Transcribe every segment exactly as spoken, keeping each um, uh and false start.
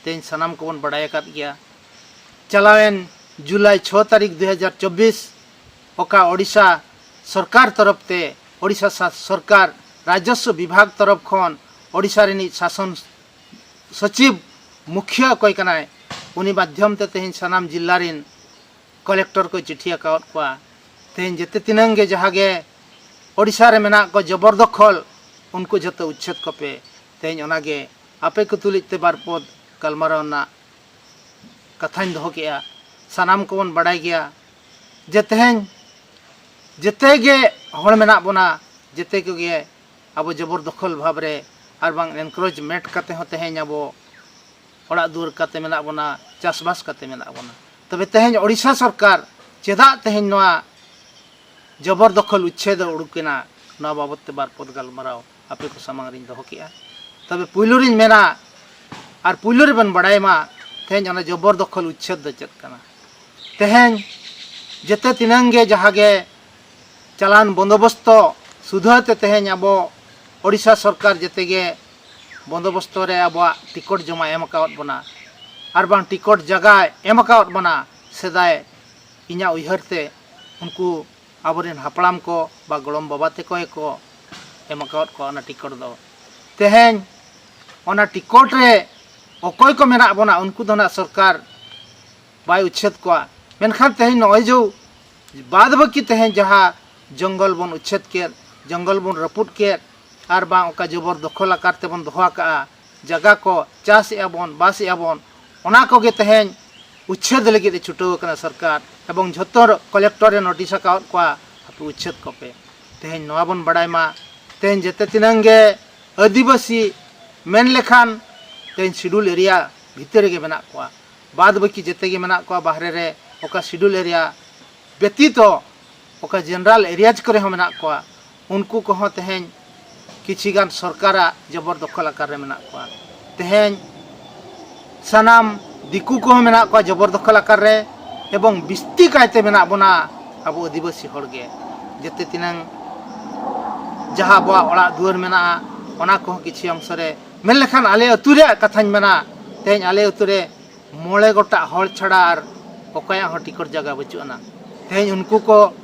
ᱛᱮᱦᱮᱧ ᱥᱟᱱᱟᱢ ᱠᱚᱵᱚᱱ ᱵᱟᱲᱟᱭ ᱟᱠᱟᱫ ᱜᱮᱭᱟ, ᱪᱟᱞᱟᱣᱮᱱ ᱡᱩᱞᱟᱭ ᱪᱷᱚ ᱛᱟᱹᱨᱤᱠᱷ ᱫᱩ ᱦᱟᱡᱟᱨ ᱪᱚᱵᱵᱤᱥ, ᱚᱠᱟ ᱳᱰᱤᱥᱟ ᱥᱚᱨᱠᱟᱨ ᱛᱚᱨᱚᱯ ᱛᱮ, ᱳᱰᱤᱥᱟ ᱥᱟ- ᱥᱚᱨᱠᱟᱨ ᱨᱟᱡᱚᱥᱣᱚ ᱵᱤᱵᱷᱟᱜᱽ ᱛᱚᱨᱚᱯ ᱠᱷᱚᱱ ᱳᱰᱤᱥᱟ ᱨᱤᱱᱤᱡ ᱥᱟᱥᱚᱱ ᱥᱚᱪᱤᱵᱽ, ᱢᱩᱠᱷᱤᱭᱟᱹ ᱚᱠᱚᱭ ᱠᱟᱱᱟᱭ, ᱩᱱᱤ ᱢᱟᱫᱽᱫᱷᱚᱢ ᱛᱮ ᱛᱮᱦᱮᱧ ᱥᱟᱱᱟᱢ ᱡᱤᱞᱟ ᱨᱤᱱ ᱠᱚᱞᱮᱠᱴᱚᱨ ᱠᱚᱭ ᱪᱤᱴᱷᱤ ᱟᱠᱟᱣᱟᱫ ᱠᱚᱣᱟ᱾ ᱛᱮᱦᱮᱧ ᱡᱮᱛᱮ ᱛᱤᱱᱟᱹᱝ ᱜᱮ ᱡᱟᱦᱟᱸ ᱜᱮ ᱳᱰᱤᱥᱟ ᱨᱮ ᱢᱮᱱᱟᱜ ᱠᱚ ᱡᱚᱵᱚᱨ ᱫᱚᱠᱷᱚᱞ, ᱩᱱᱠᱩ ᱡᱷᱚᱛᱚ ᱩᱪᱪᱷᱮᱫ ᱠᱚᱯᱮ᱾ ᱛᱮᱦᱮᱧ ᱚᱱᱟᱜᱮ ᱟᱯᱮ ᱠᱚ ᱛᱩᱞᱩᱡ ᱛᱮ ᱵᱟᱨ ᱯᱚᱫ ᱜᱟᱞᱢᱟᱨᱟᱣ ᱨᱮᱱᱟᱜ ᱠᱟᱛᱷᱟᱧ ᱫᱚᱦᱚ ᱠᱮᱜᱼᱟ᱾ ᱥᱟᱱᱟᱢ ᱠᱚᱵᱚᱱ ᱵᱟᱲᱟᱭ ᱜᱮᱭᱟ ᱡᱮ ᱛᱮᱦᱮᱧ ᱡᱮᱛᱮ ᱜᱮ ᱦᱚᱲ ᱢᱮᱱᱟᱜ ᱵᱚᱱᱟ, ᱡᱮᱛᱮ ᱠᱚᱜᱮ ᱟᱵᱚ ᱡᱚᱵᱚᱨ ᱫᱚᱠᱷᱚᱞ ᱵᱷᱟᱵᱽ ᱨᱮ ᱟᱨ ᱵᱟᱝ ᱮᱱᱠᱨᱳᱪᱢᱮᱱᱴ ᱠᱟᱛᱮ ᱦᱚᱸ ᱛᱮᱦᱮᱧ ᱟᱵᱚ ᱚᱲᱟᱜ ᱫᱩᱣᱟᱹᱨ ᱠᱟᱛᱮ ᱢᱮᱱᱟᱜ ᱵᱚᱱᱟ, ᱪᱟᱥᱵᱟᱥ ᱠᱟᱛᱮ ᱢᱮᱱᱟᱜ ᱵᱚᱱᱟ᱾ ᱛᱚᱵᱮ ᱛᱮᱦᱮᱧ ᱳᱰᱤᱥᱟ ᱥᱚᱨᱠᱟᱨ ᱪᱮᱫᱟᱜ ᱛᱮᱦᱮᱧ ᱱᱚᱣᱟ ᱡᱚᱵᱚᱨ ᱫᱚᱠᱷᱚᱞ ᱩᱪᱪᱷᱮᱫ ᱮ ᱩᱰᱩᱠ ᱮᱱᱟ, ᱱᱚᱣᱟ ᱵᱟᱵᱚᱛ ᱛᱮ ᱵᱟᱨ ᱯᱚᱫ ᱜᱟᱞᱢᱟᱨᱟᱣ ᱟᱯᱮ ᱠᱚ ᱥᱟᱢᱟᱝ ᱨᱤᱧ ᱫᱚᱦᱚ ᱠᱮᱜᱼᱟ᱾ ᱛᱚᱵᱮ ᱯᱩᱭᱞᱩ ᱨᱤᱧ ᱢᱮᱱᱟ, ᱟᱨ ᱯᱩᱭᱞᱩ ᱨᱮᱵᱚᱱ ᱵᱟᱲᱟᱭ ᱢᱟ, ᱛᱮᱦᱮᱧ ᱚᱱᱟ ᱡᱚᱵᱚᱨ ᱫᱚᱠᱷᱚᱞ ᱩᱪᱪᱷᱮᱫ ᱫᱚ ᱪᱮᱫ ᱠᱟᱱᱟ? ᱛᱮᱦᱮᱧ ᱡᱮᱛᱮ ᱛᱤᱱᱟᱹᱝ ᱜᱮ ᱡᱟᱦᱟᱸ ᱜᱮ ᱪᱟᱞᱟᱱ ᱵᱚᱱᱫᱳᱵᱚᱥᱛᱚ ᱥᱩᱫᱷᱟᱹ ᱛᱮ ᱛᱮᱦᱮᱧ ᱟᱵᱚ ᱳᱰᱤᱥᱟ ᱥᱚᱨᱠᱟᱨ ᱡᱮᱛᱮ ᱜᱮ ᱵᱚᱱᱫᱳᱵᱚᱥᱛᱚ ᱨᱮ ᱟᱵᱚᱣᱟᱜ ᱴᱤᱠᱚᱴ ᱡᱚᱢᱟ ᱮᱢ ᱟᱠᱟᱣᱟᱫ ᱵᱚᱱᱟ, ᱟᱨ ᱵᱟᱝ ᱴᱤᱠᱚᱴ ᱡᱟᱭᱜᱟ ᱮᱢ ᱟᱠᱟᱣᱟᱫ ᱵᱚᱱᱟ᱾ ᱥᱮᱫᱟᱭ ᱤᱧᱟᱹᱜ ᱩᱭᱦᱟᱹᱨ ᱛᱮ ᱩᱱᱠᱩ ᱟᱵᱚᱨᱮᱱ ᱦᱟᱯᱲᱟᱢ ᱠᱚ ᱵᱟ ᱜᱚᱲᱚᱢ ᱵᱟᱵᱟ ᱛᱮᱠᱚ ᱜᱮᱠᱚ ᱮᱢ ᱟᱠᱟᱣᱟᱫ ᱠᱚᱣᱟ ᱚᱱᱟ ᱴᱤᱠᱚᱴ ᱫᱚ᱾ ᱛᱮᱦᱮᱧ ᱚᱱᱟ ᱴᱤᱠᱚᱴ ᱨᱮ ᱚᱠᱚᱭ ᱠᱚ ᱢᱮᱱᱟᱜ ᱵᱚᱱᱟ, ᱩᱱᱠᱩ ᱫᱚ ᱱᱟᱜ ᱥᱚᱨᱠᱟᱨ ᱵᱟᱭ ᱩᱪᱪᱷᱮᱫ ᱠᱚᱣᱟ᱾ ᱢᱮᱱᱠᱷᱟᱱ ᱛᱮᱦᱮᱧ ᱱᱚᱜᱼᱚᱭ ᱡᱮ ᱵᱟᱫ ᱵᱟᱹᱠᱤ ᱛᱮᱦᱮᱧ ᱡᱟᱦᱟᱸ ᱡᱚᱝᱜᱚᱞ ᱵᱚᱱ ᱩᱪᱪᱷᱮᱫ ᱠᱮᱫ, ᱡᱚᱝᱜᱚᱞ ᱵᱚᱱ ᱨᱟᱹᱯᱩᱫ ᱠᱮᱫ, ᱟᱨ ᱵᱟᱝ ᱚᱠᱟ ᱡᱚᱵᱚᱨ ᱫᱚᱠᱷᱚᱞ ᱟᱠᱟᱨ ᱛᱮᱵᱚᱱ ᱫᱚᱦᱚ ᱟᱠᱟᱫᱼᱟ ᱡᱟᱭᱜᱟ ᱠᱚ, ᱪᱟᱥᱮᱜᱼᱟ ᱵᱚᱱ, ᱵᱟᱥᱮᱜᱼᱟ ᱵᱚᱱ, ᱚᱱᱟ ᱠᱚᱜᱮ ᱛᱮᱦᱮᱧ ᱩᱪᱪᱷᱮᱫ ᱞᱟᱹᱜᱤᱫ ᱮ ᱪᱷᱩᱴᱟᱹᱣ ᱟᱠᱟᱱᱟ ᱥᱚᱨᱠᱟᱨ, ᱮᱵᱚᱝ ᱡᱷᱚᱛᱚ ᱠᱚᱞᱮᱠᱴᱚᱨ ᱮ ᱱᱳᱴᱤᱥ ᱟᱠᱟᱣᱟᱫ ᱠᱚᱣᱟ, ᱟᱯᱮ ᱩᱪᱪᱷᱮᱫ ᱠᱚᱯᱮ᱾ ᱛᱮᱦᱮᱧ ᱱᱚᱣᱟ ᱵᱚᱱ ᱵᱟᱲᱟᱭ ᱢᱟ, ᱛᱮᱦᱮᱧ ᱡᱮᱛᱮ ᱛᱤᱱᱟᱹᱝ ᱜᱮ ᱟᱹᱫᱤᱵᱟᱹᱥᱤ ᱢᱮᱱ ᱞᱮᱠᱷᱟᱱ ᱛᱮᱦᱮᱧ ᱥᱤᱰᱩᱞ ᱮᱨᱤᱭᱟ ᱵᱷᱤᱛᱤᱨ ᱨᱮᱜᱮ ᱢᱮᱱᱟᱜ ᱠᱚᱣᱟ, ᱵᱟᱫ ᱵᱟᱹᱠᱤ ᱡᱮᱛᱮ ᱜᱮ ᱢᱮᱱᱟᱜ ᱠᱚᱣᱟ ᱵᱟᱦᱨᱮ ᱨᱮ, ᱚᱠᱟ ᱥᱤᱰᱩᱞ ᱮᱨᱤᱭᱟ ᱵᱮᱛᱤᱛᱚ ᱚᱠᱟ ᱡᱮᱱᱟᱨᱟᱞ ᱮᱨᱤᱭᱟᱡᱽ ᱠᱚᱨᱮ ᱦᱚᱸ ᱢᱮᱱᱟᱜ ᱠᱚᱣᱟ, ᱩᱱᱠᱩ ᱠᱚᱦᱚᱸ ᱛᱮᱦᱮᱧ ᱠᱤᱪᱷᱤ ᱜᱟᱱ ᱥᱚᱨᱠᱟᱨᱟᱜ ᱡᱚᱵᱚᱨ ᱫᱚᱠᱷᱚᱞ ᱟᱠᱟᱨ ᱨᱮ ᱢᱮᱱᱟᱜ ᱠᱚᱣᱟ᱾ ᱛᱮᱦᱮᱧ ᱥᱟᱱᱟᱢ ᱫᱤᱠᱩ ᱠᱚᱦᱚᱸ ᱢᱮᱱᱟᱜ ᱠᱚᱣᱟ ᱡᱚᱵᱚᱨ ᱫᱚᱠᱷᱚᱞ ᱟᱠᱟᱨ ᱨᱮ, ᱮᱵᱚᱝ ᱵᱤᱥᱛᱤ ᱠᱟᱭᱛᱮ ᱢᱮᱱᱟᱜ ᱵᱚᱱᱟ ᱟᱵᱚ ᱟᱹᱫᱤᱵᱟᱹᱥᱤ ᱦᱚᱲ ᱜᱮ᱾ ᱡᱮᱛᱮ ᱛᱤᱱᱟᱹᱝ ᱡᱟᱦᱟᱸ ᱟᱵᱚᱣᱟᱜ ᱚᱲᱟᱜ ᱫᱩᱣᱟᱹᱨ ᱢᱮᱱᱟᱜᱼᱟ, ᱚᱱᱟ ᱠᱚᱦᱚᱸ ᱠᱤᱪᱷᱤ ᱚᱝᱥᱚ ᱨᱮ, ᱢᱮᱱ ᱞᱮᱠᱷᱟᱱ ᱟᱞᱮ ᱟᱹᱛᱩ ᱨᱮᱭᱟᱜ ᱠᱟᱛᱷᱟᱧ ᱢᱮᱱᱟ, ᱛᱮᱦᱮᱧ ᱟᱞᱮ ᱟᱹᱛᱩ ᱨᱮ ᱢᱚᱬᱮ ᱜᱚᱴᱟᱜ ᱦᱚᱲ ᱪᱷᱟᱲᱟ ᱟᱨ ᱚᱠᱚᱭᱟᱜ ᱦᱚᱸ ᱴᱤᱠᱚᱴ ᱡᱟᱭᱜᱟ ᱵᱟᱹᱪᱩᱜ ᱟᱱᱟ᱾ ᱛᱮᱦᱮᱧ ᱩᱱᱠᱩ ᱠᱚ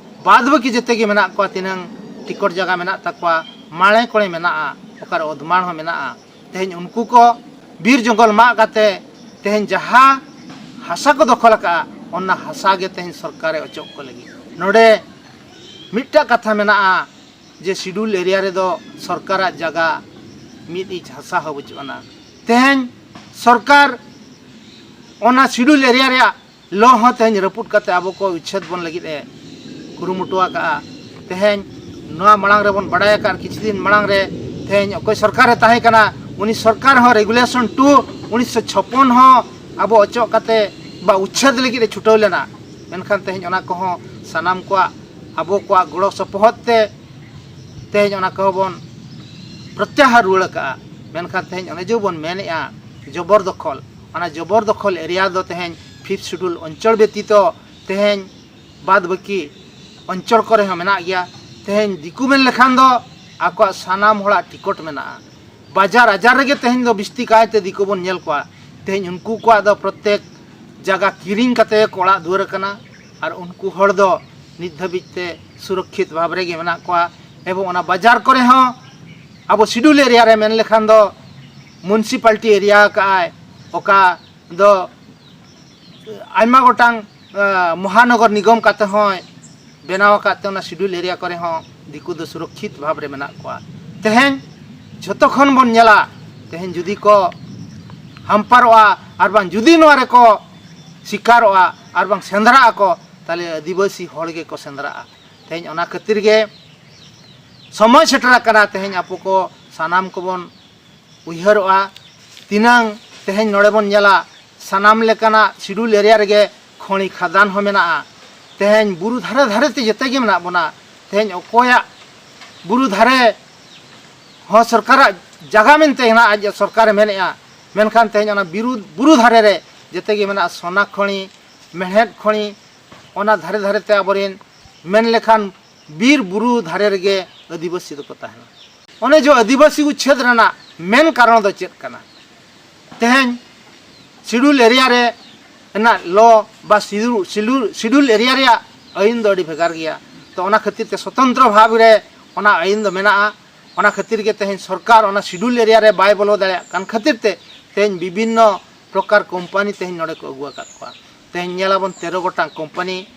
ᱵᱟᱫ ᱵᱟᱹᱠᱤ ᱡᱮᱛᱮ ᱜᱮ ᱢᱮᱱᱟᱜ ᱠᱚᱣᱟ, ᱛᱤᱱᱟᱹᱝ ᱴᱤᱠᱚᱴ ᱡᱟᱭᱜᱟ ᱢᱮᱱᱟᱜ ᱛᱟᱠᱚᱣᱟ, ᱢᱟᱲᱮ ᱠᱚᱲᱮ ᱢᱮᱱᱟᱜᱼᱟ, ᱚᱠᱟᱨᱮ ᱚᱫᱢᱟᱲ ᱦᱚᱸ ᱢᱮᱱᱟᱜᱼᱟ᱾ ᱛᱮᱦᱮᱧ ᱩᱱᱠᱩ ᱠᱚ ᱵᱤᱨ ᱡᱚᱝᱜᱚᱞ ᱢᱟᱜ ᱠᱟᱛᱮ ᱛᱮᱦᱮᱧ ᱡᱟᱦᱟᱸ ᱦᱟᱥᱟ ᱠᱚ ᱫᱚᱠᱷᱚᱞ ᱟᱠᱟᱫᱼᱟ, ᱚᱱᱟ ᱦᱟᱥᱟ ᱜᱮ ᱛᱮᱦᱮᱧ ᱥᱚᱨᱠᱟᱨᱮ ᱚᱪᱚᱜ ᱠᱚ ᱞᱟᱹᱜᱤᱫ᱾ ᱱᱚᱰᱮ ᱢᱤᱫᱴᱟᱜ ᱠᱟᱛᱷᱟ ᱢᱮᱱᱟᱜᱼᱟ ᱡᱮ ᱥᱤᱰᱩᱞ ᱮᱨᱤᱭᱟ ᱨᱮᱫᱚ ᱥᱚᱨᱠᱟᱨᱟᱜ ᱡᱟᱭᱜᱟ ᱢᱤᱫ ᱤᱧᱪ ᱦᱟᱥᱟ ᱦᱚᱸ ᱵᱟᱹᱪᱩᱜ ᱟᱱᱟ᱾ ᱛᱮᱦᱮᱧ ᱥᱚᱨᱠᱟᱨ ᱚᱱᱟ ᱥᱤᱰᱩᱞ ᱮᱨᱤᱭᱟ ᱨᱮᱭᱟᱜ ᱞᱚ ᱦᱚᱸ ᱛᱮᱦᱮᱧ ᱨᱟᱹᱯᱩᱫ ᱠᱟᱛᱮ ᱟᱵᱚ ᱠᱚ ᱩᱪᱷᱮᱫ ᱵᱚᱱ ᱞᱟᱹᱜᱤᱫ ᱮ ᱠᱩᱨᱩᱢᱩᱴᱩ ᱟᱠᱟᱫᱼᱟ᱾ ᱛᱮᱦᱮᱧ ᱱᱚᱣᱟ ᱢᱟᱲᱟᱝ ᱨᱮᱵᱚᱱ ᱵᱟᱲᱟᱭ ᱟᱠᱟᱫ, ᱠᱤᱪᱷᱩ ᱫᱤᱱ ᱢᱟᱲᱟᱝ ᱨᱮ ᱛᱮᱦᱮᱧ ᱚᱠᱚᱭ ᱥᱚᱨᱠᱟᱨ ᱨᱮ ᱛᱟᱦᱮᱸ ᱠᱟᱱᱟ, ᱩᱱᱤ ᱥᱚᱨᱠᱟᱨ ᱦᱚᱸ ᱨᱮᱜᱩᱞᱮᱥᱚᱱ ᱴᱩ ᱩᱱᱤᱥᱥᱚ ᱪᱷᱚᱯᱚᱱ ᱦᱚᱸ ᱟᱵᱚ ᱚᱪᱚᱜ ᱠᱟᱛᱮ ᱵᱟ ᱩᱪᱷᱮᱫ ᱞᱟᱹᱜᱤᱫ ᱮ ᱪᱷᱩᱴᱟᱹᱣ ᱞᱮᱱᱟ᱾ ᱢᱮᱱᱠᱷᱟᱱ ᱛᱮᱦᱮᱧ ᱚᱱᱟ ᱠᱚᱦᱚᱸ ᱥᱟᱱᱟᱢ ᱠᱚᱣᱟᱜ, ᱟᱵᱚ ᱠᱚᱣᱟᱜ ᱜᱚᱲᱚ ᱥᱚᱯᱚᱦᱚᱫ ᱛᱮ ᱛᱮᱦᱮᱧ ᱚᱱᱟ ᱠᱚᱦᱚᱸ ᱵᱚᱱ ᱯᱨᱚᱛᱭᱟᱦᱟᱨ ᱨᱩᱣᱟᱹᱲ ᱟᱠᱟᱫᱼᱟ᱾ ᱢᱮᱱᱠᱷᱟᱱ ᱛᱮᱦᱮᱧ ᱚᱱᱮ ᱡᱮ ᱵᱚᱱ ᱢᱮᱱᱮᱫᱼᱟ ᱡᱚᱵᱚᱨ ᱫᱚᱠᱷᱚᱞ, ᱚᱱᱟ ᱡᱚᱵᱚᱨ ᱫᱚᱠᱷᱚᱞ ᱮᱨᱤᱭᱟ ᱫᱚ ᱛᱮᱦᱮᱧ ᱯᱷᱤᱯᱛᱷ ᱥᱤᱰᱩᱞ ᱚᱧᱪᱚᱞ ᱵᱮᱛᱤᱛᱚ ᱛᱮᱦᱮᱧ ᱵᱟᱫ ᱵᱟᱹᱠᱤ ᱚᱧᱪᱚᱞ ᱠᱚᱨᱮ ᱦᱚᱸ ᱢᱮᱱᱟᱜ ᱜᱮᱭᱟ᱾ ᱛᱮᱦᱮᱧ ᱫᱤᱠᱩ ᱢᱮᱱ ᱞᱮᱠᱷᱟᱱ ᱫᱚ ᱟᱠᱚᱣᱟᱜ ᱥᱟᱱᱟᱢ ᱦᱚᱲᱟᱜ ᱴᱤᱠᱚᱴ ᱢᱮᱱᱟᱜᱼᱟ᱾ ᱵᱟᱡᱟᱨ ᱟᱡᱟᱨ ᱨᱮᱜᱮ ᱛᱮᱦᱮᱧ ᱫᱚ ᱵᱤᱥᱛᱤ ᱠᱟᱭᱛᱮ ᱫᱤᱠᱩ ᱵᱚᱱ ᱧᱮᱞ ᱠᱚᱣᱟ᱾ ᱛᱮᱦᱮᱧ ᱩᱱᱠᱩ ᱠᱚᱣᱟᱜ ᱫᱚ ᱯᱨᱚᱛᱮᱠ ᱡᱟᱭᱜᱟ ᱠᱤᱨᱤᱧ ᱠᱟᱛᱮ ᱠᱚ ᱚᱲᱟᱜ ᱫᱩᱣᱟᱹᱨ ᱟᱠᱟᱱᱟ᱾ ᱟᱨ ᱩᱱᱠᱩ ᱦᱚᱲ ᱫᱚ ᱱᱤᱛ ᱫᱷᱟᱹᱵᱤᱡ ᱛᱮ ᱥᱩᱨᱚᱠᱠᱷᱤᱛ ᱵᱷᱟᱵᱽ ᱨᱮᱜᱮ ᱢᱮᱱᱟᱜ ᱠᱚᱣᱟ᱾ ᱮᱵᱚᱝ ᱚᱱᱟ ᱵᱟᱡᱟᱨ ᱠᱚᱨᱮ ᱦᱚᱸ ᱟᱵᱚ ᱥᱤᱰᱩᱞ ᱮᱨᱤᱭᱟ ᱨᱮ ᱢᱮᱱ ᱞᱮᱠᱷᱟᱱ ᱫᱚ ᱢᱩᱱᱥᱤᱯᱟᱞᱴᱤ ᱮᱨᱤᱭᱟ ᱟᱠᱟᱫᱼᱟᱭ, ᱚᱠᱟ ᱫᱚ ᱟᱭᱢᱟ ᱜᱚᱴᱟᱝ, ᱟ, ᱢᱚᱦᱟᱱᱚᱜᱚᱨ ᱱᱤᱜᱚᱢ ᱠᱟᱛᱮ ᱦᱚᱸᱭ ᱵᱮᱱᱟᱣ ᱟᱠᱟᱫ ᱛᱮ ᱚᱱᱟ ᱥᱤᱰᱩᱞ ᱮᱨᱤᱭᱟ ᱠᱚᱨᱮ ᱦᱚᱸ ᱫᱤᱠᱩ ᱫᱚ ᱥᱩᱨᱚᱠᱠᱷᱤᱛ ᱵᱷᱟᱵᱽ ᱨᱮ ᱢᱮᱱᱟᱜ ᱠᱚᱣᱟ᱾ ᱛᱮᱦᱮᱧ ᱡᱷᱚᱛᱚ ᱠᱷᱚᱱ ᱵᱚᱱ ᱧᱮᱞᱟ, ᱛᱮᱦᱮᱧ ᱡᱩᱫᱤ ᱠᱚ ᱦᱟᱢᱯᱟᱨᱚᱜᱼᱟ ᱟᱨ ᱵᱟᱝ ᱡᱩᱫᱤ ᱱᱚᱣᱟ ᱨᱮᱠᱚ ᱥᱤᱠᱟᱨᱚᱜᱼᱟ ᱟᱨ ᱵᱟᱝ ᱥᱮᱸᱫᱽᱨᱟᱜ ᱟᱠᱚ, ᱛᱟᱦᱚᱞᱮ ᱟᱹᱫᱤᱵᱟᱹᱥᱤ ᱦᱚᱲ ᱜᱮᱠᱚ ᱥᱮᱸᱫᱽᱨᱟᱜᱼᱟ᱾ ᱛᱮᱦᱮᱧ ᱚᱱᱟ ᱠᱷᱟᱹᱛᱤᱨ ᱜᱮ ᱥᱚᱢᱚᱭ ᱥᱮᱴᱮᱨ ᱟᱠᱟᱱᱟ, ᱛᱮᱦᱮᱧ ᱟᱵᱚ ᱠᱚ ᱥᱟᱱᱟᱢ ᱠᱚᱵᱚᱱ ᱩᱭᱦᱟᱹᱨᱚᱜᱼᱟ᱾ ᱛᱤᱱᱟᱹᱝ ᱛᱮᱦᱮᱧ ᱱᱚᱰᱮ ᱵᱚᱱ ᱧᱮᱞᱟ, ᱥᱟᱱᱟᱢ ᱞᱮᱠᱟᱱᱟᱜ ᱥᱤᱰᱩᱞ ᱮᱨᱤᱭᱟ ᱨᱮᱜᱮ ᱠᱷᱚᱱᱤ ᱠᱷᱟᱫᱟᱱ ᱦᱚᱸ ᱢᱮᱱᱟᱜᱼᱟ᱾ ᱛᱮᱦᱮᱧ ᱵᱩᱨᱩ ᱫᱷᱟᱨᱮ ᱫᱷᱟᱨᱮ ᱛᱮ ᱡᱮᱛᱮ ᱜᱮ ᱢᱮᱱᱟᱜ ᱵᱚᱱᱟ᱾ ᱛᱮᱦᱮᱧ ᱚᱠᱚᱭᱟᱜ ᱵᱩᱨᱩ ᱫᱷᱟᱨᱮ ᱦᱚᱸ ᱥᱚᱨᱠᱟᱨᱟᱜ ᱡᱟᱭᱜᱟ ᱢᱮᱱᱛᱮ ᱦᱮᱱᱟᱜᱼᱟ, ᱟᱡ ᱥᱚᱨᱠᱟᱨᱮ ᱢᱮᱱᱮᱫᱼᱟ, ᱢᱮᱱᱠᱷᱟᱱ ᱛᱮᱦᱮᱧ ᱚᱱᱟ ᱵᱤᱨᱩ-, ᱵᱩᱨᱩ ᱫᱷᱟᱨᱮ ᱨᱮ ᱡᱮᱛᱮ ᱜᱮ ᱢᱮᱱᱟᱜᱼᱟ, ᱥᱚᱱᱟ ᱠᱷᱚᱱᱤ, ᱢᱮᱬᱦᱮᱫ ᱠᱷᱚᱱᱤ, ᱚᱱᱟ ᱫᱷᱟᱨᱮ ᱫᱷᱟᱨᱮ ᱛᱮ ᱟᱵᱚᱨᱮᱱ ᱢᱮᱱ ᱞᱮᱠᱷᱟᱱ ᱵᱤᱨ ᱵᱩᱨᱩ ᱫᱷᱟᱨᱮ ᱨᱮᱜᱮ ᱟᱹᱫᱤᱵᱟᱹᱥᱤ ᱫᱚᱠᱚ ᱛᱟᱦᱮᱱᱟ᱾ ᱚᱱᱮ ᱡᱮ ᱟᱹᱫᱤᱵᱟᱹᱥᱤ ᱩᱪᱷᱮᱫ ᱨᱮᱱᱟᱜ ᱢᱮᱱ ᱠᱟᱨᱚᱱ ᱫᱚ ᱪᱮᱫ ᱠᱟᱱᱟ? ᱛᱮᱦᱮᱧ ᱥᱤᱰᱩᱞ ᱮᱨᱤᱭᱟ ᱨᱮ ᱨᱮᱱᱟᱜ ᱞᱚ ᱵᱟ ᱥᱤᱰᱩᱞ, ᱥᱤᱰᱩᱞ, ᱥᱤᱰᱩᱞ ᱮᱨᱤᱭᱟ ᱨᱮᱭᱟᱜ ᱟᱹᱭᱤᱱ ᱫᱚ ᱟᱹᱰᱤ ᱵᱷᱮᱜᱟᱨ ᱜᱮᱭᱟ᱾ ᱛᱚ ᱚᱱᱟ ᱠᱷᱟᱹᱛᱤᱨ ᱛᱮ ᱥᱚᱛᱚᱱᱛᱨᱚ ᱵᱷᱟᱵᱽ ᱨᱮ ᱚᱱᱟ ᱟᱹᱭᱤᱱ ᱫᱚ ᱢᱮᱱᱟᱜᱼᱟ᱾ ᱚᱱᱟ ᱠᱷᱟᱹᱛᱤᱨ ᱜᱮ ᱛᱮᱦᱮᱧ ᱥᱚᱨᱠᱟᱨ ᱚᱱᱟ ᱥᱤᱰᱩᱞ ᱮᱨᱤᱭᱟ ᱨᱮ ᱵᱟᱭ ᱵᱚᱞᱚ ᱫᱟᱲᱮᱭᱟᱜ ᱠᱟᱱ ᱠᱷᱟᱹᱛᱤᱨ ᱛᱮ ᱛᱮᱦᱮᱧ ᱵᱤᱵᱷᱤᱱᱱᱚ ᱯᱨᱚᱠᱟᱨ ᱠᱳᱢᱯᱟᱱᱤ ᱛᱮᱦᱮᱧ ᱱᱚᱰᱮ ᱠᱚ ᱟᱹᱜᱩ ᱟᱠᱟᱫ ᱠᱚᱣᱟ᱾ ᱛᱮᱦᱮᱧ ᱧᱮᱞᱟᱵᱚᱱ ᱛᱮᱨᱚ ᱜᱚᱴᱟᱝ ᱠᱳᱢᱯᱟᱱᱤ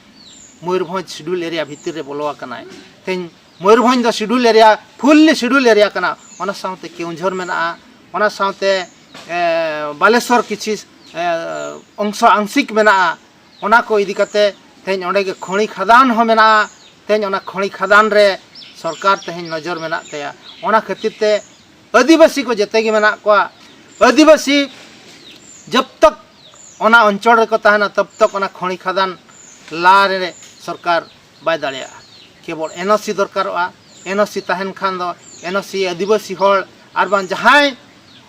ᱢᱚᱭᱩᱨᱵᱷᱚᱸᱡᱽ ᱥᱤᱰᱩᱞ ᱮᱨᱤᱭᱟ ᱵᱷᱤᱛᱤᱨ ᱨᱮ ᱵᱚᱞᱚ ᱟᱠᱟᱱᱟᱭ᱾ ᱛᱮᱦᱮᱧ ᱢᱚᱭᱩᱨᱵᱷᱚᱸᱡᱽ ᱫᱚ ᱥᱤᱰᱩᱞ ᱮᱨᱤᱭᱟ, ᱯᱷᱩᱞᱞᱤ ᱥᱤᱰᱩᱞ ᱮᱨᱤᱭᱟ ᱠᱟᱱᱟ᱾ ᱚᱱᱟ ᱥᱟᱶᱛᱮ ᱠᱮᱣᱡᱷᱚᱨ ᱢᱮᱱᱟᱜᱼᱟ, ᱚᱱᱟ ᱥᱟᱶᱛᱮ, ᱮ, ᱵᱟᱞᱮᱥᱚᱨ ᱠᱤᱪᱷᱤ, ᱮ, ᱚᱝᱥᱚ ᱟᱝᱥᱤᱠ ᱢᱮᱱᱟᱜᱼᱟ᱾ ᱚᱱᱟ ᱠᱚ ᱤᱫᱤ ᱠᱟᱛᱮ ᱛᱮᱦᱮᱧ ᱚᱸᱰᱮ ᱜᱮ ᱠᱷᱚᱬᱤ ᱠᱷᱟᱫᱟᱱ ᱦᱚᱸ ᱢᱮᱱᱟᱜᱼᱟ᱾ ᱛᱮᱦᱮᱧ ᱚᱱᱟ ᱠᱷᱚᱬᱤ ᱠᱷᱟᱫᱟᱱ ᱨᱮ ᱥᱚᱨᱠᱟᱨ ᱛᱮᱦᱮᱧ ᱱᱚᱡᱚᱨ ᱢᱮᱱᱟᱜ ᱛᱟᱭᱟ᱾ ᱚᱱᱟ ᱠᱷᱟᱹᱛᱤᱨ ᱛᱮ ᱟᱹᱫᱤᱵᱟᱹᱥᱤ ᱠᱚ ᱡᱮᱛᱮ ᱜᱮ ᱢᱮᱱᱟᱜ ᱠᱚᱣᱟ᱾ ᱟᱹᱫᱤᱵᱟᱹᱥᱤ ᱡᱚᱵ ᱛᱚᱠ ᱚᱱᱟ ᱚᱧᱪᱚᱞ ᱨᱮᱠᱚ ᱛᱟᱦᱮᱱᱟ, ᱛᱚᱵ ᱛᱚᱠ ᱚᱱᱟ ᱠᱷᱚᱬᱤ ᱠᱷᱟᱫᱟᱱ ᱞᱟ ᱨᱮ ᱥᱚᱨᱠᱟᱨ ᱵᱟᱭ ᱫᱟᱲᱮᱭᱟᱜᱼᱟ᱾ ᱠᱮᱵᱚᱞ ᱮᱱ ᱳ ᱥᱤ ᱫᱚᱨᱠᱟᱨᱚᱜᱼᱟ᱾ ᱮᱱ ᱳ ᱥᱤ ᱛᱟᱦᱮᱱ ᱠᱷᱟᱱ ᱫᱚ ᱮᱱ ᱳ ᱥᱤ ᱟᱹᱫᱤᱵᱟᱹᱥᱤ ᱦᱚᱲ ᱟᱨ ᱵᱟᱝ ᱡᱟᱦᱟᱸᱭ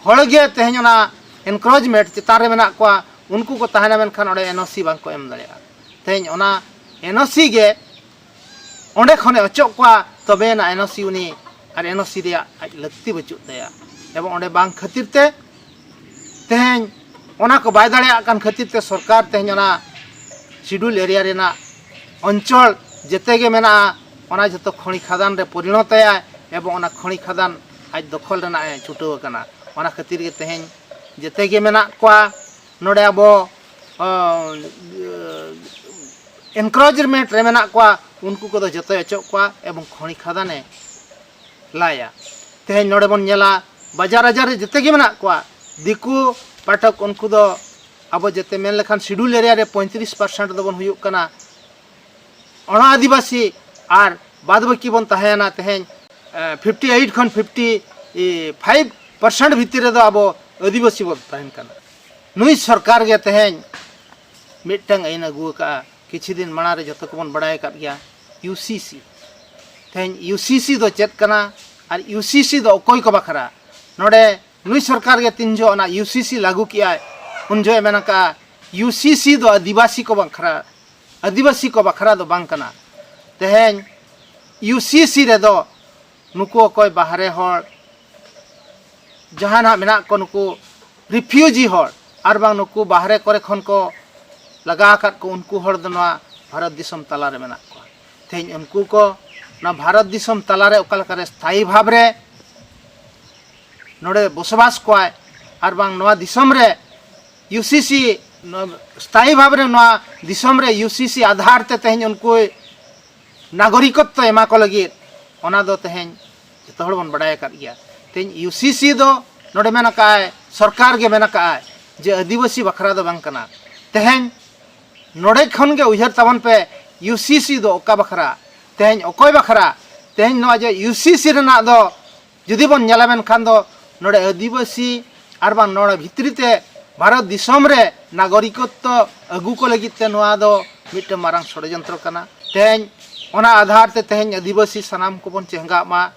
ᱦᱚᱲ ᱜᱮ ᱛᱮᱦᱮᱧ ᱚᱱᱟ ᱮᱱᱠᱨᱳᱪᱢᱮᱱᱴ ᱪᱮᱛᱟᱱ ᱨᱮ ᱢᱮᱱᱟᱜ ᱠᱚᱣᱟ, ᱩᱱᱠᱩ ᱠᱚ ᱛᱟᱦᱮᱱᱟ, ᱢᱮᱱᱠᱷᱟᱱ ᱚᱸᱰᱮ ᱮᱱ ᱳ ᱥᱤ ᱵᱟᱝ ᱠᱚ ᱮᱢ ᱫᱟᱲᱮᱭᱟᱜᱼᱟ᱾ ᱛᱮᱦᱮᱧ ᱚᱱᱟ ᱮᱱ ᱳ ᱥᱤ ᱜᱮ ᱚᱸᱰᱮ ᱠᱷᱚᱱᱮ ᱚᱪᱚᱜ ᱠᱚᱣᱟ, ᱛᱚᱵᱮᱭᱮᱱᱟ ᱮᱱ ᱳ ᱥᱤ ᱩᱱᱤ ᱟᱨ ᱮᱱ ᱳ ᱥᱤ ᱨᱮᱭᱟᱜ ᱟᱡ ᱞᱟᱹᱠᱛᱤ ᱵᱟᱹᱪᱩᱜ ᱛᱟᱭᱟ᱾ ᱮᱵᱚᱝ ᱚᱸᱰᱮ ᱵᱟᱝ ᱠᱷᱟᱹᱛᱤᱨ ᱛᱮ ᱛᱮᱦᱮᱧ ᱚᱱᱟ ᱠᱚ ᱵᱟᱭ ᱫᱟᱲᱮᱭᱟᱜ ᱠᱟᱱ ᱠᱷᱟᱹᱛᱤᱨ ᱛᱮ ᱥᱚᱨᱠᱟᱨ ᱛᱮᱦᱮᱧ ᱚᱱᱟ ᱥᱤᱰᱩᱞ ᱮᱨᱤᱭᱟ ᱨᱮᱱᱟᱜ ᱚᱧᱪᱚᱞ ᱡᱮᱛᱮ ᱜᱮ ᱢᱮᱱᱟᱜᱼᱟ, ᱚᱱᱟ ᱡᱚᱛᱚ ᱠᱷᱚᱬᱤ ᱠᱷᱟᱫᱟᱱ ᱨᱮ ᱯᱚᱨᱤᱱᱚᱛᱟᱭᱟᱭ ᱮᱵᱚᱝ ᱚᱱᱟ ᱠᱷᱚᱬᱤ ᱠᱷᱟᱫᱟᱱ ᱟᱡ ᱫᱚᱠᱷᱚᱞ ᱨᱮᱱᱟᱜ ᱮ ᱪᱷᱩᱴᱟᱹᱣ ᱟᱠᱟᱱᱟ᱾ ᱚᱱᱟ ᱠᱷᱟᱹᱛᱤᱨ ᱜᱮ ᱛᱮᱦᱮᱧ ᱡᱮᱛᱮ ᱜᱮ ᱢᱮᱱᱟᱜ ᱠᱚᱣᱟ ᱱᱚᱰᱮ ᱟᱵᱚ, ᱚ, ᱮᱱᱠᱨᱳᱪᱢᱮᱱᱴ ᱨᱮ ᱢᱮᱱᱟᱜ ᱠᱚᱣᱟ, ᱩᱱᱠᱩ ᱠᱚᱫᱚ ᱡᱚᱛᱚᱭ ᱚᱪᱚᱜ ᱠᱚᱣᱟ ᱮᱵᱚᱝ ᱠᱷᱚᱬᱤ ᱠᱷᱟᱫᱟᱱᱮ ᱞᱟᱭᱟ᱾ ᱛᱮᱦᱮᱧ ᱱᱚᱰᱮ ᱵᱚᱱ ᱧᱮᱞᱟ, ᱵᱟᱡᱟᱨ ᱟᱡᱟᱨ ᱨᱮ ᱡᱮᱛᱮ ᱜᱮ ᱢᱮᱱᱟᱜ ᱠᱚᱣᱟ, ᱫᱤᱠᱩ ᱯᱟᱴᱷᱚᱠ, ᱩᱱᱠᱩ ᱫᱚ ᱟᱵᱚ ᱡᱮᱛᱮ ᱢᱮᱱ ᱞᱮᱠᱷᱟᱱ ᱥᱤᱰᱩᱞ ᱮᱨᱤᱭᱟ ᱨᱮ ᱯᱚᱸᱭᱛᱨᱤᱥ ᱯᱟᱨᱥᱮᱱᱴ ᱫᱚᱵᱚᱱ ᱦᱩᱭᱩᱜ ᱠᱟᱱᱟ᱾ ᱚᱱᱟ ᱟᱹᱫᱤᱵᱟᱹᱥᱤ ᱟᱨ ᱵᱟᱫ ᱵᱟᱹᱠᱤ ᱵᱚᱱ ᱛᱟᱦᱮᱸᱭᱮᱱᱟ ᱛᱮᱦᱮᱧ, ᱮ, ᱯᱷᱤᱯᱴᱤ ᱮᱭᱤᱴ ᱠᱷᱚᱱ ᱯᱷᱤᱯᱴᱤ ᱯᱷᱟᱭᱤᱵᱷ ᱯᱟᱨᱥᱮᱱᱴ ᱵᱷᱤᱛᱤᱨ ᱨᱮᱫᱚ ᱟᱵᱚ ᱟᱹᱫᱤᱵᱟᱹᱥᱤ ᱵᱚᱱ ᱛᱟᱦᱮᱱ ᱠᱟᱱᱟ᱾ ᱱᱩᱭ ᱥᱚᱨᱠᱟᱨ ᱜᱮ ᱛᱮᱦᱮᱧ ᱢᱤᱫᱴᱟᱝ ᱟᱹᱭᱤᱱ ᱟᱹᱜᱩ ᱟᱠᱟᱫᱼᱟ, ᱠᱤᱪᱷᱩ ᱫᱤᱱ ᱢᱟᱲᱟᱝ ᱨᱮ ᱡᱚᱛᱚ ᱠᱚᱵᱚᱱ ᱵᱟᱲᱟᱭ ᱟᱠᱟᱫ ᱜᱮᱭᱟ, ᱤᱭᱩ ᱥᱤ ᱥᱤ᱾ ᱛᱮᱦᱮᱧ ᱤᱭᱩ ᱥᱤ ᱥᱤ ᱫᱚ ᱪᱮᱫ ᱠᱟᱱᱟ ᱟᱨ ᱤᱭᱩ ᱥᱤ ᱥᱤ ᱫᱚ ᱚᱠᱚᱭ ᱠᱚ ᱵᱟᱠᱷᱨᱟ? ᱱᱚᱰᱮ ᱱᱩᱭ ᱥᱚᱨᱠᱟᱨ ᱜᱮ ᱛᱤᱱ ᱡᱚᱦᱚᱜ ᱚᱱᱟ ᱤᱭᱩ ᱥᱤ ᱥᱤ ᱞᱟᱹᱜᱩ ᱠᱮᱜᱼᱟᱭ, ᱩᱱ ᱡᱚᱦᱚᱜ ᱮ ᱢᱮᱱ ᱟᱠᱟᱫᱼᱟ, ᱤᱭᱩ ᱥᱤ ᱥᱤ ᱫᱚ ᱟᱹᱫᱤᱵᱟᱹᱥᱤ ᱠᱚ ᱵᱟᱠᱷᱨᱟ, ᱟᱹᱫᱤᱵᱟᱹᱥᱤ ᱠᱚ ᱵᱟᱠᱷᱨᱟ ᱫᱚ ᱵᱟᱝ ᱠᱟᱱᱟ᱾ ᱛᱮᱦᱮᱧ ᱤᱭᱩ ᱥᱤ ᱥᱤ ᱨᱮᱫᱚ ᱱᱩᱠᱩ ᱚᱠᱚᱭ ᱵᱟᱦᱨᱮ ᱦᱚᱲ, ᱡᱟᱦᱟᱸ ᱱᱟᱦᱟᱜ ᱢᱮᱱᱟᱜ ᱠᱚ, ᱱᱩᱠᱩ ᱨᱤᱯᱷᱤᱭᱩᱡᱤ ᱦᱚᱲ, ᱟᱨ ᱵᱟᱝ ᱱᱩᱠᱩ ᱵᱟᱦᱨᱮ ᱠᱚᱨᱮ ᱠᱷᱚᱱ ᱠᱚ ᱞᱟᱜᱟ ᱟᱠᱟᱫ ᱠᱚ, ᱩᱱᱠᱩ ᱦᱚᱲ ᱫᱚ ᱱᱚᱣᱟ ᱵᱷᱟᱨᱚᱛ ᱫᱤᱥᱚᱢ ᱛᱟᱞᱟᱨᱮ ᱢᱮᱱᱟᱜ ᱠᱚᱣᱟ᱾ ᱛᱮᱦᱮᱧ ᱩᱱᱠᱩ ᱠᱚ ᱱᱚᱣᱟ ᱵᱷᱟᱨᱚᱛ ᱫᱤᱥᱚᱢ ᱛᱟᱞᱟᱨᱮ ᱚᱠᱟ ᱞᱮᱠᱟᱨᱮ ᱥᱛᱷᱟᱭᱤ ᱵᱷᱟᱵᱽ ᱨᱮ ᱱᱚᱰᱮ ᱵᱚᱥᱚᱵᱟᱥ ᱠᱚᱣᱟᱭ, ᱟᱨ ᱵᱟᱝ ᱱᱚᱣᱟ ᱫᱤᱥᱚᱢ ᱨᱮ ᱤᱭᱩ ᱥᱤ ᱥᱤ ᱱᱚᱣᱟ ᱥᱛᱷᱟᱭᱤ ᱵᱷᱟᱵᱽ ᱨᱮ ᱱᱚᱣᱟ ᱫᱤᱥᱚᱢ ᱨᱮ ᱤᱭᱩ ᱥᱤ ᱥᱤ ᱟᱫᱷᱟᱨ ᱛᱮ ᱛᱮᱦᱮᱧ ᱩᱱᱠᱩ ᱱᱟᱜᱚᱨᱤᱠᱚᱛᱛᱚ ᱮᱢᱟ ᱠᱚ ᱞᱟᱹᱜᱤᱫ, ᱚᱱᱟ ᱫᱚ ᱛᱮᱦᱮᱧ ᱡᱚᱛᱚ ᱦᱚᱲ ᱵᱚᱱ ᱵᱟᱰᱟᱭ ᱟᱠᱟᱫ ᱜᱮᱭᱟ᱾ ᱛᱮᱦᱮᱧ ᱤᱭᱩ ᱥᱤ ᱥᱤ ᱫᱚ ᱱᱚᱰᱮ ᱢᱮᱱ ᱟᱠᱟᱫᱼᱟᱭ, ᱥᱚᱨᱠᱟᱨ ᱜᱮ ᱢᱮᱱ ᱟᱠᱟᱫᱼᱟᱭ ᱡᱮ ᱟᱹᱫᱤᱵᱟᱹᱥᱤ ᱵᱟᱠᱷᱨᱟ ᱫᱚ ᱵᱟᱝ ᱠᱟᱱᱟ᱾ ᱛᱮᱦᱮᱧ ᱱᱚᱰᱮ ᱠᱷᱚᱱ ᱜᱮ ᱩᱭᱦᱟᱹᱨ ᱛᱟᱵᱚᱱ ᱯᱮ, ᱤᱭᱩ ᱥᱤ ᱥᱤ ᱫᱚ ᱚᱠᱟ ᱵᱟᱠᱷᱨᱟ, ᱛᱮᱦᱮᱧ ᱚᱠᱚᱭ ᱵᱟᱠᱷᱨᱟ? ᱛᱮᱦᱮᱧ ᱱᱚᱣᱟ ᱡᱮ ᱤᱭᱩ ᱥᱤ ᱥᱤ ᱨᱮᱱᱟᱜ ᱫᱚ ᱡᱩᱫᱤ ᱵᱚᱱ ᱧᱮᱞᱟ, ᱢᱮᱱᱠᱷᱟᱱ ᱫᱚ ᱱᱚᱰᱮ ᱟᱹᱫᱤᱵᱟᱹᱥᱤ ᱟᱨ ᱵᱟᱝ ᱱᱚᱰᱮ ᱵᱷᱤᱛᱨᱤ ᱛᱮ ᱵᱷᱟᱨᱚᱛ ᱫᱤᱥᱚᱢ ᱨᱮ ᱱᱟᱜᱚᱨᱤᱠᱚᱛᱛᱚ ᱟᱹᱜᱩ ᱠᱚ ᱞᱟᱹᱜᱤᱫ ᱛᱮ ᱱᱚᱣᱟ ᱫᱚ ᱢᱤᱫᱴᱟᱝ ᱢᱟᱨᱟᱝ ᱥᱚᱲᱚᱡᱚᱱᱛᱨᱚ ᱠᱟᱱᱟ᱾ ᱛᱮᱦᱮᱧ ᱚᱱᱟ ᱟᱫᱷᱟᱨ ᱛᱮ ᱛᱮᱦᱮᱧ ᱟᱹᱫᱤᱵᱟᱹᱥᱤ ᱥᱟᱱᱟᱢ ᱠᱚᱵᱚᱱ ᱪᱮᱦᱜᱟᱜ ᱢᱟ᱾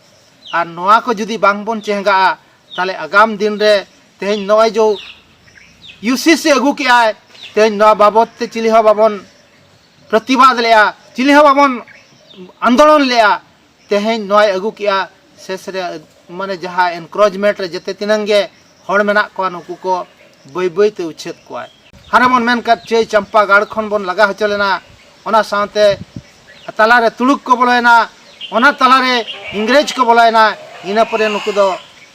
ᱟᱨ ᱱᱚᱣᱟ ᱠᱚ ᱡᱩᱫᱤ ᱵᱟᱝ ᱵᱚᱱ ᱪᱮᱦᱜᱟᱜᱼᱟ, ᱛᱟᱦᱚᱞᱮ ᱟᱜᱟᱢ ᱫᱤᱱ ᱨᱮ ᱛᱮᱦᱮᱧ ᱱᱚᱜᱼᱚᱭ ᱡᱮ ᱤᱭᱩ ᱥᱤ ᱥᱤ ᱟᱹᱜᱩ ᱠᱮᱜᱼᱟᱭ, ᱛᱮᱦᱮᱧ ᱱᱚᱣᱟ ᱵᱟᱵᱚᱫ ᱛᱮ ᱪᱤᱞᱤ ᱦᱚᱸ ᱵᱟᱵᱚᱱ ᱯᱨᱚᱛᱤᱵᱟᱫ ᱞᱮᱜᱼᱟ, ᱪᱤᱞᱤ ᱦᱚᱸ ᱵᱟᱵᱚᱱ ᱟᱱᱫᱳᱞᱚᱱ ᱞᱮᱜᱼᱟ᱾ ᱛᱮᱦᱮᱧ ᱱᱚᱣᱟᱭ ᱟᱹᱜᱩ ᱠᱮᱜᱼᱟ, ᱥᱮᱥ ᱨᱮ ᱢᱟᱱᱮ ᱡᱟᱦᱟᱸ ᱮᱱᱠᱨᱳᱪᱢᱮᱱᱴ ᱨᱮ ᱡᱮᱛᱮ ᱛᱤᱱᱟᱹᱝ ᱜᱮ ᱦᱚᱲ ᱢᱮᱱᱟᱜ ᱠᱚᱣᱟ, ᱱᱩᱠᱩ ᱠᱚ ᱵᱟᱹᱭ ᱵᱟᱹᱭ ᱛᱮ ᱩᱪᱷᱟᱹᱫ ᱠᱚᱣᱟᱭ᱾ ᱦᱟᱱᱮ ᱵᱚᱱ ᱢᱮᱱ ᱠᱟᱫ ᱪᱟᱹᱭ ᱪᱟᱢᱯᱟ ᱜᱟᱲ ᱠᱷᱚᱱ ᱵᱚᱱ ᱞᱟᱜᱟ ᱦᱚᱪᱚ ᱞᱮᱱᱟ, ᱚᱱᱟ ᱥᱟᱶᱛᱮ ᱛᱟᱞᱟᱨᱮ ᱛᱩᱲᱩᱠ ᱠᱚ ᱵᱚᱞᱚᱭᱮᱱᱟ, ᱚᱱᱟ ᱛᱟᱞᱟᱨᱮ ᱤᱝᱨᱮᱡᱽ ᱠᱚ ᱵᱚᱞᱚᱭᱮᱱᱟ᱾ ᱤᱱᱟᱹ ᱯᱚᱨᱮ ᱱᱩᱠᱩ ᱫᱚ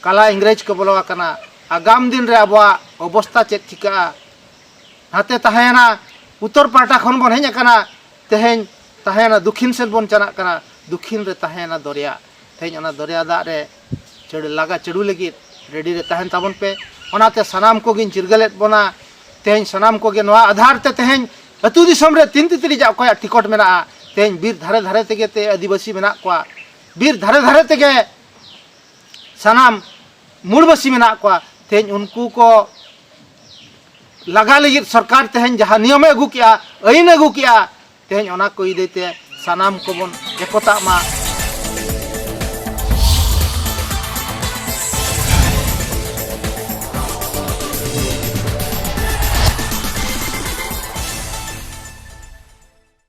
ᱠᱟᱞᱟ ᱤᱝᱨᱮᱡᱽ ᱠᱚ ᱵᱚᱞᱚ ᱟᱠᱟᱱᱟ᱾ ᱟᱜᱟᱢ ᱫᱤᱱ ᱨᱮ ᱟᱵᱚᱣᱟᱜ ᱚᱵᱚᱥᱛᱟ ᱪᱮᱫ ᱪᱤᱠᱟᱹᱜᱼᱟ? ᱱᱟᱛᱮ ᱛᱟᱦᱮᱸᱭᱮᱱᱟ, ᱩᱛᱛᱚᱨ ᱯᱟᱦᱴᱟ ᱠᱷᱚᱱ ᱵᱚᱱ ᱦᱮᱡ ᱟᱠᱟᱱᱟ, ᱛᱮᱦᱮᱧ ᱛᱟᱦᱮᱸᱭᱮᱱᱟ ᱫᱚᱠᱷᱤᱱ ᱥᱮᱫ ᱵᱚᱱ ᱪᱟᱞᱟᱜ ᱠᱟᱱᱟ, ᱫᱚᱠᱷᱤᱱ ᱨᱮ ᱛᱟᱦᱮᱸᱭᱮᱱᱟ ᱫᱚᱨᱭᱟ᱾ ᱛᱮᱦᱮᱧ ᱚᱱᱟ ᱫᱚᱨᱭᱟ ᱫᱟᱜ ᱨᱮ ᱪᱟᱹᱲ-, ᱞᱟᱜᱟ ᱪᱟᱹᱲᱩ ᱞᱟᱹᱜᱤᱫ ᱨᱮᱰᱤ ᱨᱮ ᱛᱟᱦᱮᱱ ᱛᱟᱵᱚᱱ ᱯᱮ᱾ ᱚᱱᱟᱛᱮ ᱥᱟᱱᱟᱢ ᱠᱚᱜᱮᱧ ᱪᱤᱨᱜᱟᱹᱞᱮᱫ ᱵᱚᱱᱟ᱾ ᱛᱮᱦᱮᱧ ᱥᱟᱱᱟᱢ ᱠᱚᱜᱮ ᱱᱚᱣᱟ ᱟᱫᱷᱟᱨ ᱛᱮ ᱛᱮᱦᱮᱧ ᱟᱹᱛᱩ ᱫᱤᱥᱚᱢ ᱨᱮ ᱛᱤᱱ ᱛᱤᱛᱨᱤᱡᱟᱜ ᱚᱠᱚᱭᱟᱜ ᱴᱤᱠᱚᱴ ᱢᱮᱱᱟᱜᱼᱟ, ᱛᱮᱦᱮᱧ ᱵᱤᱨ ᱫᱷᱟᱨᱮ ᱫᱷᱟᱨᱮ ᱛᱮᱜᱮ ᱛᱮ ᱟᱹᱫᱤᱵᱟᱹᱥᱤ ᱢᱮᱱᱟᱜ ᱠᱚᱣᱟ, ᱵᱤᱨ ᱫᱷᱟᱨᱮ ᱫᱷᱟᱨᱮ ᱛᱮᱜᱮ ᱥᱟᱱᱟᱢ ᱢᱩᱲᱵᱟᱹᱥᱤ ᱢᱮᱱᱟᱜ ᱠᱚᱣᱟ᱾ ᱛᱮᱦᱮᱧ ᱩᱱᱠᱩ ᱠᱚ ᱞᱟᱜᱟ ᱞᱟᱹᱜᱤᱫ ᱥᱚᱨᱠᱟᱨ ᱛᱮᱦᱮᱧ ᱡᱟᱦᱟᱸ ᱱᱤᱭᱚᱢᱮ ᱟᱹᱜᱩ ᱠᱮᱜᱼᱟ, ᱟᱹᱭᱤᱱ ᱟᱹᱜᱩ ᱠᱮᱜᱼᱟ, ᱛᱮᱦᱮᱧ ᱚᱱᱟ ᱠᱚ ᱤᱫᱤ ᱛᱮ ᱥᱟᱱᱟᱢ ᱠᱚᱵᱚᱱ ᱮᱠᱚᱛᱟᱜ ᱢᱟ᱾